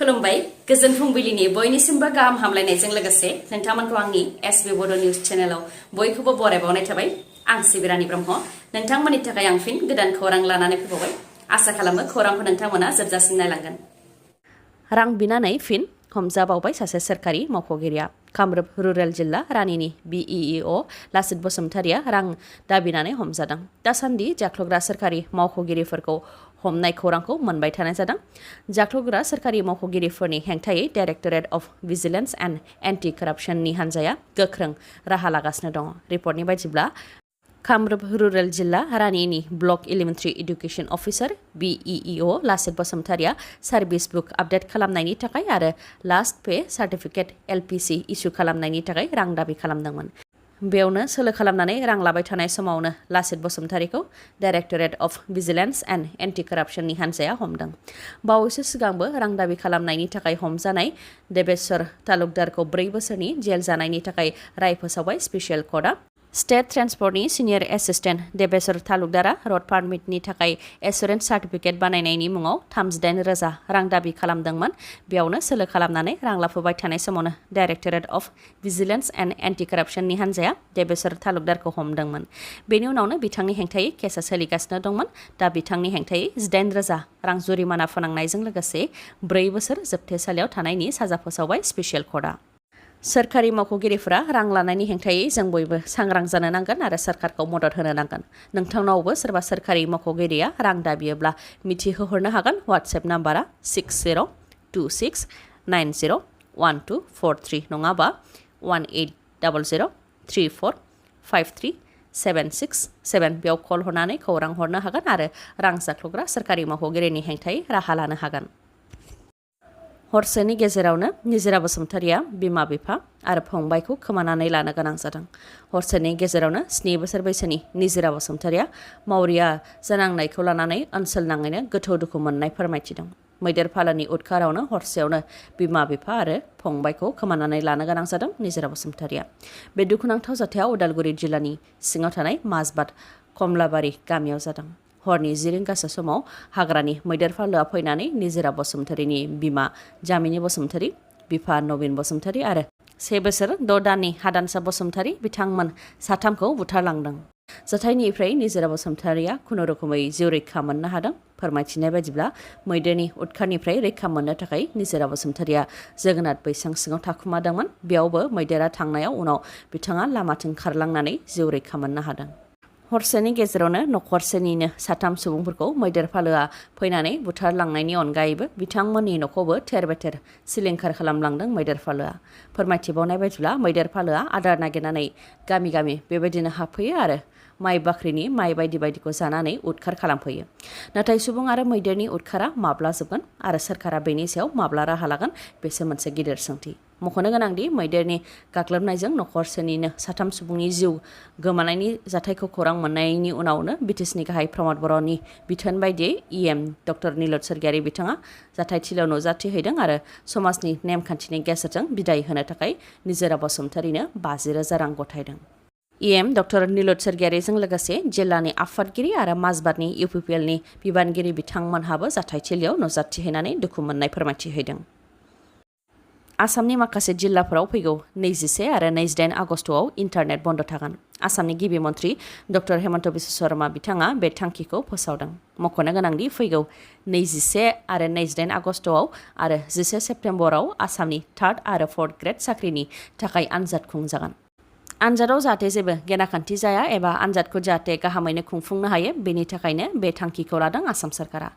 खुलुमबाय गोजोन फुंबिलिनि बयनिसिमबो गाहाम हामलायनायजों लोगोसे नोंथांमोनखौ आंनि एसबी बड निउज चेनेलाव बयखौबो बरायबावनाय थाबाय। आं सिबिरानि ब्रह्म नोंथांमोननि थाखाय आं फिन गोदान खौरां लानानै फैबावबाय। आसा खालामो खौरांखौ नोंथांमोना जोबजासिम नायलांगोन। रां बिनानै फिन हमजाबावबाय सासे सोरखारि मावख'गिरिया। कामरुप रुरेल जिल्ला रानिनि BEEO लासित बसुमतारिया रां दाबिनानै हमजादों। दासान्दि जाख्लग्रा सोरखारि मावख'गिरिफोरखौ हमनाय खौरांखौ मोनबाय थानाय जादों। जाख्लग्रा सोरखारि मावख'गिरिफोरनि हेंथायै directorate of vigilance and anti करापसननि हान्जाया गोख्रों राहा लागासिनो दङ। रिपर्टनि बायदिब्ला कामरुप रुरेल जिल्ला रानिनि block elementary education officer BEEO लासित बसुमतारिया सार्भिस बुक आपडेट खालामनायनि थाखाय आरो last pay certificate LPC issue खालामनायनि थाखाय रां दाबि खालामदोंमोन। बेयावनो सोलो खालामनानै रां लाबाय थानाय समावनो Lasit बसुमतारिखौ directorate of vigilance and anti करापसननि हान्जाया हमदों। बावैसो सिगांबो रां दाबि खालामनायनि थाखाय हमजानाय देबेश्वर तालुकदारखौ 4 बोसोरनि जेल जानायनि थाखाय राय फोसावबाय स्पेसियेल कर्टआ। स्टेट ट्रेन्सपर्टनि सिनियर एसिस्टेन्ट देबेश्वर तालुकदारा रड पारमिटनि थाखाय एसुरेन्स सार्टिफिकेट बानायनायनि मुङाव 38,000 रां दाबि खालामदोंमोन। बेयावनो सोलो खालामनानै रां लाफुबाय थानाय समावनो directorate of vigilance and anti करापसननि हान्जाया देबेश्वर तालुकदारखौ हमदोंमोन। बेनि उनावनो बिथांनि हेंथायै केसआ सोलिगासिनो दंमोन। दा बिथांनि हेंथायै 18,000 रां जुरिमाना फोनांनायजों लोगोसे 4 बोसोर जोबथेसालियाव थानायनि साजा फोसावबाय स्पेसियेल कर्टआ। सोरखारि मावख'गिरिफोरा रां लानायनि हेंथायै जों बयबो सांग्रां जानो नांगोन आरो सोरखारखौ मदद होनो नांगोन। नोंथांनावबो सोरबा सोरखारि मावख'गिरिया रां दाबियोब्ला मिथिहोहरनो हागोन। वाट्सएप नाम्बारा 6026901243 नङाबा 180034536767 बेयाव कल हरनानै खौरां हरनो हागोन आरो रां जाख्लग्रा सोरखारि मावख'गिरिनि हेंथायै राहा लानो हागोन। हरसेनि गेजेरावनो निजिरा बसुमतारिया बिमा बिफा आरो फंबायखौ खोमानानै लानो गोनां जादों। हरसेनि गेजेरावनो 7 बोसोर बैसोनि निजिरा बसुमतारिया मावरिया जानांनायखौ लानानै ओनसोल नाङैनो गोथौ दुखु मोननाय फोरमायथिदों। मैदेर फालोनि उदखारावनो हरसेयावनो बिमा बिफा आरो फंबायखौ खोमानानै लानो गोनां जादों निजिरा बसुमतारिया। बे दुखुनांथाव जाथाया उदालगुरि जिल्लानि सिङाव थानाय माजबाद कमलाबारि गामियाव जादों। हरनि 10 रिंगासो समाव हाग्रानि मैदेर फालोआ फैनानै निजिरा बसुमतारिनि बिमा जामिनी बसुमतारि, बिफा नबिन बसुमतारि आरो 1 बोसोर 6 दाननि हादानसा बसुमतारि बिथांमोन साथामखौ बुथारलांदों। जाथायनिफ्राय निजिरा बसुमतारिया खुनुरुखुमै जिउ रैखा मोननो हादों। फोरमायथिनाय बायदिब्ला मैदेरनि उदखारनिफ्राय रैखा मोननो थाखाय निजिरा बसुमतारिया जोगोनार बैसां सिङाव थाखुमादोंमोन। बेयावबो मैदेरा थांनायाव उनाव बिथाङा लामाथिं खारलांनानै जिउ रैखा मोननो हादों। हरसेनि गेजेरावनो नखरसेनिनो 3 सुबुंफोरखौ मैदेर फालोआ फैनानै बुथारलांनायनि अनगायैबो बिथांमोननि न'खौबो थेर बेथेर सिलिंखार खालामलांदों मैदेर फालोआ। फोरमायथिबावनाय बायदिब्ला मैदेर फालोआ आदार नागिरनानै गामि गामि बेबायदिनो हाबफैयो आरो माइ बाख्रिनि माइ बायदि बायदिखौ जानानै उदखार खालामफैयो। नाथाय सुबुं आरो मैदेरनि उदखारा माब्ला जोबगोन आरो सोरखारा बेनि सायाव माब्ला राहा लागोन बेसो मोनसे गिदिर सोंथि। मख'नो गोनांदि मैदेरनि गाग्लोबनायजों नखरसेनिनो 3 सुबुंनि जिउ गोमानायनि जाथायखौ खौरां मोननायनि उनावनो बिटिसिनि गाहाय प्रमद बर'नि बिथोन बायदियै EM डक्टर निलत सरगियारि बिथाङा जाथायथिलियाव नुजाथिहैदों आरो समाजनि नेमखान्थिनि गेजेरजों बिदाय होनो थाखाय निजिरा बसुमतारिनो 50,000 रां गथायदों। EM डक्टर निलत सरगियारिजों लोगोसे जिल्लानि आफादगिरि आरो माजबादनि UPPLनि बिबानगिरि बिथांमोनहाबो जाथायथिलियाव नुजाथिहैनानै दुखु मोननाय फोरमायथिहैदों। आसामनि माखासे जिल्लाफोराव फैगौ 21 आरो 28 आगस्टआव इन्टारनेट बन्द थागोन। आसामनि गिबि मन्त्रि डक्टर हेमन्त बिश्व शर्मा बिथाङा बे थांखिखौ फोसावदों। मख'नो गोनांदि फैगौ 21 आरो 28 आगस्टआव आरो 10 सेप्तेम्बराव आसामनि 3rd आरो 4th ग्रेड साख्रिनि थाखाय आनजाद खुंजागोन। आनजादाव जाहाथे जेबो गेनाखान्थि जाया एबा आनजादखौ जाहाथे गाहामैनो खुंफुंनो हायो बेनि थाखायनो बे थांखिखौ लादों आसाम सरकारा।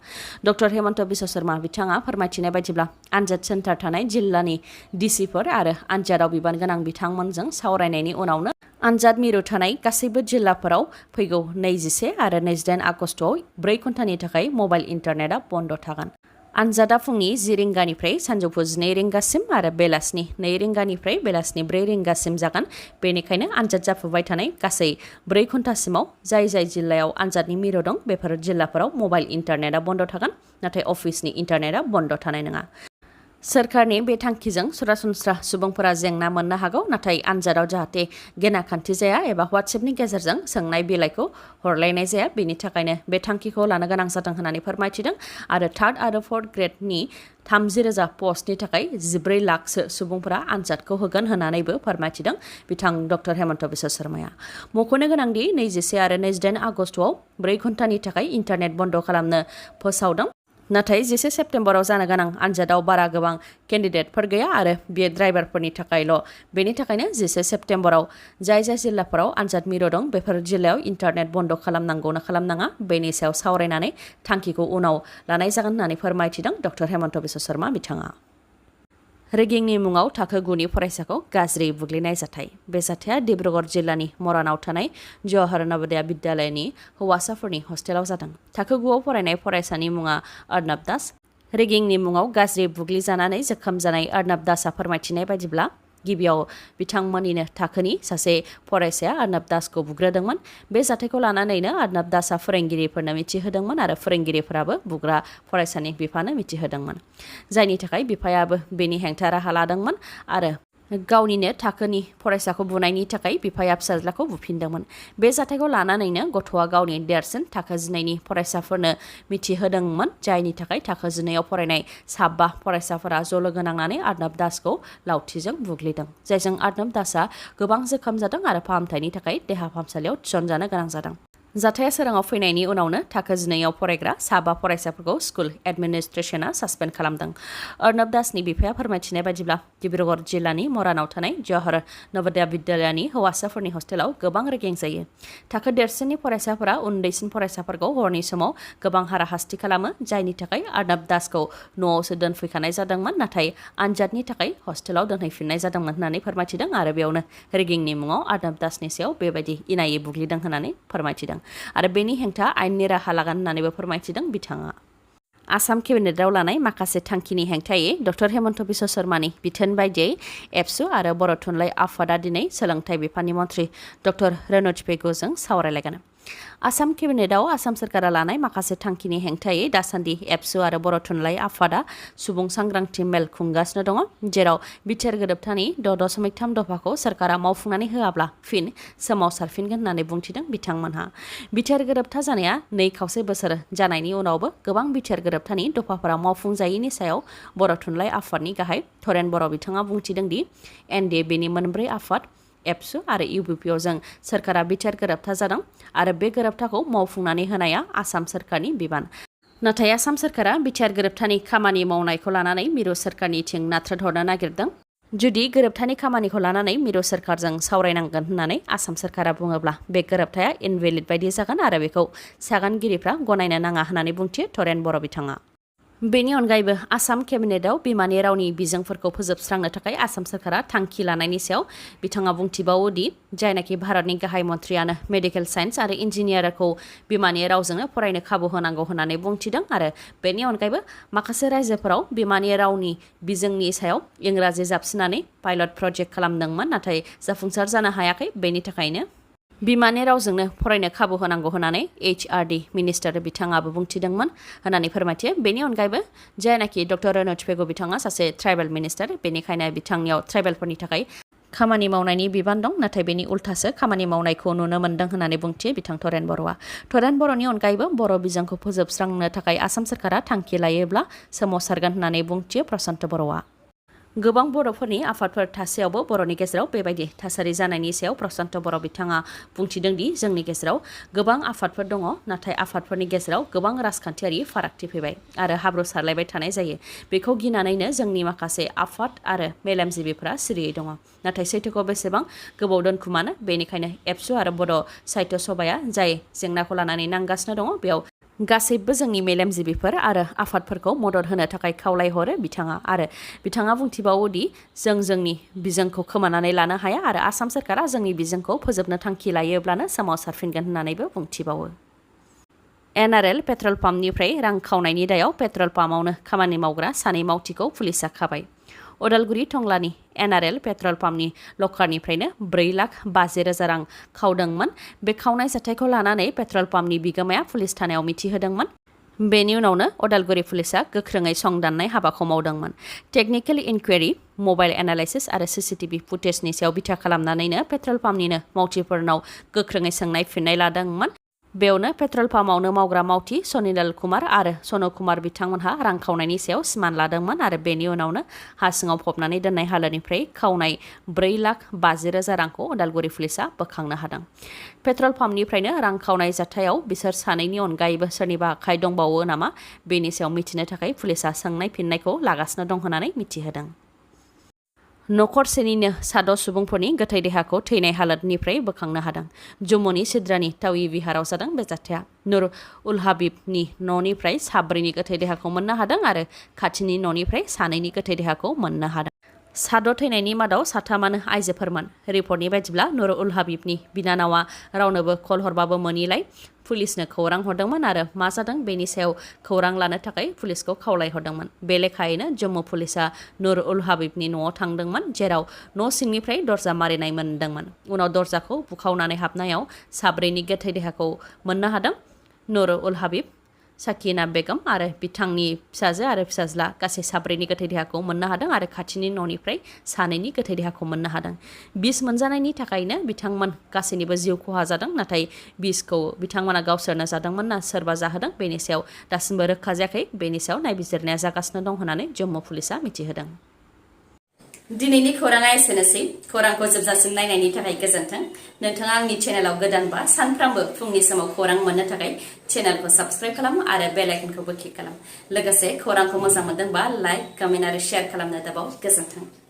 डक्टर हेमन्त बिश्व शर्मा बिथाङा फोरमायथिनाय बायदिब्ला आनजाद सेन्टार थानाय जिल्लानि DCफोर आरो आनजादाव बिबान गोनां बिथांमोनजों सावरायनायनि उनावनो आनजाद मिरु थानाय गासैबो जिल्लाफोराव फैगौ 21 आरो 28 आगस्टआव 4 घन्टानि थाखाय मबाइल इन्टारनेटआ बन्द थागोन। आनजादा फुंनि 10 रिंगानिफ्राय सानजौफु 12 रिंगासिम आरो बेलासिनि 2 रिंगानिफ्राय बेलासिनि 4 रिंगासिम जागोन। बेनिखायनो आनजाद जाफुबाय थानाय गासै 4 घन्टासिमाव जाय जिल्लायाव आनजादनि मिरु दं बेफोर जिल्लाफोराव मबाइल इन्टारनेटआ बन्द थागोन, नाथाय अफिसनि इन्टारनेटआ बन्द थानाय नङा। सोरखारनि बे थांखिजों सरासनस्रा सुबुंफोरा जेंना मोननो हागौ नाथाय आनजादाव जाहाथे गेनाखान्थि जाया एबा WhatsAppनि गेजेरजों सोंनाय बिलाइखौ हरलायनाय जाया बेनि थाखायनो बे थांखिखौ लानो गोनां जादों होननानै फोरमायथिदों आरो 3rd आरो 4th ग्रेडनि 30,000 पस्टनि थाखाय 14 लाखसो सुबुंफोरा आनजादखौ होगोन होननानैबो फोरमायथिदों बिथां डक्टर हेमन्त बिश्व शर्माया। मख'नो गोनांदि 21 आरो 28 आगस्टआव 4 घन्टानि थाखाय इन्टारनेट बन्द खालामनो फोसावदों। नाथाय 11 सेप्तेम्बराव जानो गोनां आनजादाव बारा गोबां केन्डिडेटफोर गैया आरो बेयो ड्राइभारफोरनि थाखायल'। बेनि थाखायनो 11 सेप्तेम्बराव जाय जिल्लाफोराव आनजाद मिरु दं बेफोर जिल्लायाव इन्टारनेट बन्द खालामनांगौ ना खालामनाङा बेनि सायाव सावरायनानै थांखिखौ उनाव लानाय जागोन होननानै फोरमायथिदों डक्टर हेमन्त बिश्व शर्मा बिथाङा। रेगिंनि मुङाव थाखो 9नि फरायसाखौ गाज्रि बुग्लिनाय जाथाय। बे जाथाया डिब्रुगड़ जिल्लानि मरानाव थानाय जवाहर नवोदया बिद्यालयनि हौवासाफोरनि हस्टेलाव जादों। थाखो 9आव फरायनाय फरायसानि मुङा अर्नब दास। रेगिंनि मुङाव गाज्रि बुग्लिजानानै जोखोम जानाय अर्नब दासआ फोरमायथिनाय बायदिब्ला गिबियाव बिथांमोननिनो थाखोनि सासे फरायसाया अर्नब दासखौ बुग्रोदोंमोन। बे जाथायखौ लानानैनो अर्नब दासआ फोरोंगिरिफोरनो मिथिहोदोंमोन आरो फोरोंगिरिफोराबो बुग्रा फरायसानि बिफानो मिथिहोदोंमोन। जायनि थाखाय बिफायाबो बेनि हेंथा राहा लादोंमोन आरो गावनिनो थाखोनि फरायसाखौ बुनायनि थाखाय बिफाया फिसाज्लाखौ बुफिनदोंमोन। बे जाथायखौ लानानैनो गथ'आ गावनि देरसिन थाखो 12नि फरायसाफोरनो मिथिहोदोंमोन जायनि थाखाय थाखो 12आव फरायनाय 5 फरायसाफोरा ज' लोगो नांनानै अर्नब दासखौ लावथिजों बुग्लिदों जायजों अर्नब दासआ गोबां जोखोम जादों आरो फाहामथायनि थाखाय देहा फाहामसालियाव थिसनजानो गोनां जादों। जाथाया सोराङाव फैनायनि उनावनो थाखो 12आव फरायग्रा 5 फरायसाफोरखौ स्कुल एडमिनिस्ट्रेसना सासपेन्ड खालामदों। अर्नब दासनि बिफाया फोरमायथिनाय बायदिब्ला डिब्रुगड़ जिल्लानि मरानाव थानाय जवाहर नवोदया बिद्यालयनि हौवासाफोरनि हस्टेलाव गोबां रेगिं जायो। थाखो देरसिननि फरायसाफोरा उन्दैसिन फरायसाफोरखौ हरनि समाव गोबां हाराहास्ति खालामो जायनि थाखाय अर्नब दासखौ न'आवसो दोनफैखानाय जादोंमोन नाथाय आनजादनि थाखाय हस्टेलाव दोनहैफिननाय जादोंमोन होननानै फोरमायथिदों आरो बेयावनो रेगिंनि मुङाव अर्नब दासनि सायाव बेबायदि इनायै बुग्लिदों होननानै फोरमायथिदों आरो बेनि हेंथा आयेननि राहा लागोन होननानैबो फोरमायथिदों बिथाङा। आसाम केबिनेटआव लानाय माखासे थांखिनि हेंथायै डक्टर हेमन्त बिश्व शर्मानि बिथोन बायदियै एबसु आरो बर' थुनलाइ आफादा दिनै सोलोंथाइ बिफाननि मन्थ्रि डक्टर रनज पेगुजों सावरायलायगोन। आसाम केबिनेटआव आसाम सोरखारा लानाय माखासे थांखिनि हेंथायै दासान्दि एबसु आरो बर' थुनलाइ आफादा सुबुं सांग्रांथि मेल खुंगासिनो दङ जेराव बिथोर गोरोबथानि 6.3 दफाखौ सोरखारा मावफुंनानै होआब्ला फिन सोमावसारफिनगोन होननानै बुंथिदों बिथांमोनहा। बिथोर गोरोबथा जानाया 2.25 बोसोर जानायनि उनावबो गोबां बिथोर गोरोबथानि दफाफोरा मावफुंजायैनि सायाव बर' थुनलाइ आफादनि गाहाय थरेन बर' बिथाङा बुंथिदों दि NDBनि मोनब्रै आफाद एबसु आरो UBPआव जों सोरखारा बिथोर गोरोबथा जादों आरो बे गोरोबथाखौ मावफुंनानै होनाया आसाम सोरखारनि बिबान। नाथाय आसाम सोरखारा बिथोर गोरोबथानि खामानि मावनायखौ लानानै मिरु सोरखारनिथिं नाथ्रोदहरनो नागिरदों। जुदि गोरोबथानि खामानिखौ लानानै मिरु सोरखारजों सावरायनांगोन होननानै आसाम सोरखारा बुङोब्ला बे गोरोबथाया इनभेलिड बायदि जागोन आरो बेखौ सागानगिरिफ्रा गनायनो नाङा होननानै बुंथियो थरेन बर' बिथाङा। बेनि अनगायैबो आसाम केबिनेटआव बिमानि रावनि बिजोंफोरखौ फोजोबस्रांनो थाखाय आसाम सोरखारा थांखि लानायनि सायाव बिथाङा बुंथिबावो दि जायनाखि भारतनि गाहाय मन्थ्रियानो मेडिकेल साइन्स आरो इन्जिनियारखौ बिमानि रावजोंनो फरायनो खाबु होनांगौ होननानै बुंथिदों आरो बेनि अनगायैबो माखासे रायजोफोराव बिमानि रावनि बिजोंनि सायाव इंराजि जाबसिननानै पाइलट प्रजेक्ट खालामदोंमोन नाथाय जाफुंसार जानो हायाखै बेनि थाखायनो बिमानि रावजोंनो फरायनो खाबु होनांगौ होननानै HRD मिनिस्टार बिथाङाबो बुंथिदोंमोन होननानै फोरमायथियो। बेनि अनगायैबो जायनाखि डक्टर रनज पेगु बिथाङा सासे ट्राइबेल मिनिस्टार बेनिखायनो बिथांनियाव ट्राइबेलफोरनि थाखाय खामानि मावनायनि बिबान दं नाथाय बेनि उल्थासो खामानि मावनायखौ नुनो मोन्दों होननानै बुंथियो बिथां थरेन बर'आ। थरेन बर'नि अनगायैबो बर' बिजोंखौ फोजोबस्रांनो थाखाय आसाम सोरखारा थांखि लायोब्ला सोमावसारगोन होननानै बुंथियो प्रशान्त बर'आ। गोबां बर'फोरनि आफादफोर थासेयावबो बर'नि गेजेराव बेबायदि थासारि जानायनि सायाव प्रशान्त बर' बिथाङा बुंथिदों दि जोंनि गेजेराव गोबां आफादफोर दङ नाथाय आफादफोरनि गेजेराव गोबां राजखान्थियारि फारागथि फैबाय आरो हाब्रु सारलायबाय थानाय जायो। बेखौ गिनानैनो जोंनि माखासे आफाद आरो मेलेमजिबिफोरा सिरियै दङ नाथाय सैथोखौ बेसेबां गोबाव दोनखुमानो बेनिखायनो एबसु आरो बड' साहित्य सभाया जाय जेंनाखौ लानानै नांगासिनो दङ बेयाव गासैबो जोंनि मेलेमजिबिफोर आरो आफादफोरखौ मदद होनो थाखाय खावलायहरो बिथाङा आरो बिथाङा बुंथिबावो दि जों जोंनि बिजोंखौ खोमानानै लानो हाया आरो आसाम सोरखारा जोंनि बिजोंखौ फोजोबनो थांखि लायोब्लानो सोमावसारफिनगोन होननानैबो बुंथिबावो। NRL पेट्रल पाम्पनिफ्राय रां खावनायनि दायाव पेट्रल पाम्पआवनो खामानि मावग्रा 2 मावथिखौ पुलिसा खाबाय। उदालगुरि टंलानि NRL पेट्रल पाम्पनि लकारनिफ्रायनो 4,50,000 रां खावदोंमोन। बे खावनाय जाथायखौ लानानै पेट्रल पाम्पनि बिगोमाया पुलिस थानायाव मिथिहोदोंमोन। बेनि उनावनो अदालगुरि पुलिसा गोख्रोङै संदाननाय हाबाखौ मावदोंमोन। टेकनिकेल इनकुवेरि, मबाइल एनालाइसिस आरो सीसीटीवी फुटेजनि सायाव बिथा खालामनानैनो पेट्रल पाम्पनिनो मावथिफोरनाव गोख्रोङै सोंनाय फिननाय लादोंमोन। बेयावनो पेट्रल पाम्पआवनो मावग्रा मावथि सनिलाल कुमार आरो सनु कुमार बिथांमोनहा रां खावनायनि सायाव सिमान लादोंमोन आरो बेनि उनावनो हा सिङाव फबनानै दोननाय हालोदनिफ्राय खावनाय 4,50,000 रांखौ अदालगुरि पुलिसा बोखांनो हादों। पेट्रल पाम्पनिफ्रायनो रां खावनाय जाथायाव बिसोर सानैनि अनगायैबो सोरनिबा आखाइ दंबावो नामा बेनि सायाव मिथिनो थाखाय पुलिसा सोंनाय फिननायखौ लागासिनो दं होननानै मिथिहोदों। नखरसेनिनो 6 सुबुंफोरनि गोथै देहाखौ थैनाय हालोदनिफ्राय बोखांनो हादों। जम्मुनि सिद्रानि तावी बिहाराव जादों बे जाथाया। नुर उल हाबिबनि न'निफ्राय 4नि गोथै देहाखौ मोननो हादों आरो खाथिनि न'निफ्राय 2नि गोथै देहाखौ मोननो हादों। 6 थैनायनि मादाव 3 आइजोफोरमोन। रिपर्टनि बायदिब्ला नुर उल हाबिबनि बिनानावा रावनोबो कल हरबाबो मोनिलाय पुलिसनो खौरां हरदोंमोन आरो मा जादों बेनि सायाव खौरां लानो थाखाय पुलिसखौ खावलायहरदोंमोन। बे लेखायैनो जम्मु पुलिसा नुर उल हाबिबनि न'आव थांदोंमोन, जेराव न' सिंनिफ्राय दरजा मारिनाय मोनदोंमोन। उनाव दरजाखौ बुखावनानै हाबनायाव 4नि गोथै देहाखौ मोननो हादों। नुर उल हाबिब, साकिना बेगम आरो बिथांनि फिसाजो आरो फिसाज्ला गासै 4नि गोथै देहाखौ मोननो हादों आरो खाथिनि न'निफ्राय 2नि गोथै देहाखौ मोननो हादों। बिस मोनजानायनि थाखायनो बिथांमोन गासैनिबो जिउ खहा जादों, नाथाय बिसखौ बिथांमोना गावसोरनो जादोंमोन ना सोरबा जाहोदों बेनि सायाव दासिमबो रोखा जायाखै। बेनि सायाव नायबिजिरनाया जागासिनो दं होननानै जम्मु पुलिसा मिथिहोदों। दिनैनि खौराङा एसेनोसै। खौरांखौ जोबजासिम नायनायनि थाखाय गोजोन्थों। नोंथाङा आंनि चेनेलाव गोदानबा सानफ्रामबो फुंनि समाव खौरां मोननो थाखाय चेनेलखौ साबस्क्राइब खालाम आरो बेल आइकनखौबो क्लिक खालाम। लोगोसे खौरांखौ मोजां मोनदोंबा लाइक, कमेन्ट आरो शेयार खालामनो दाबाव। गोजोन्थों।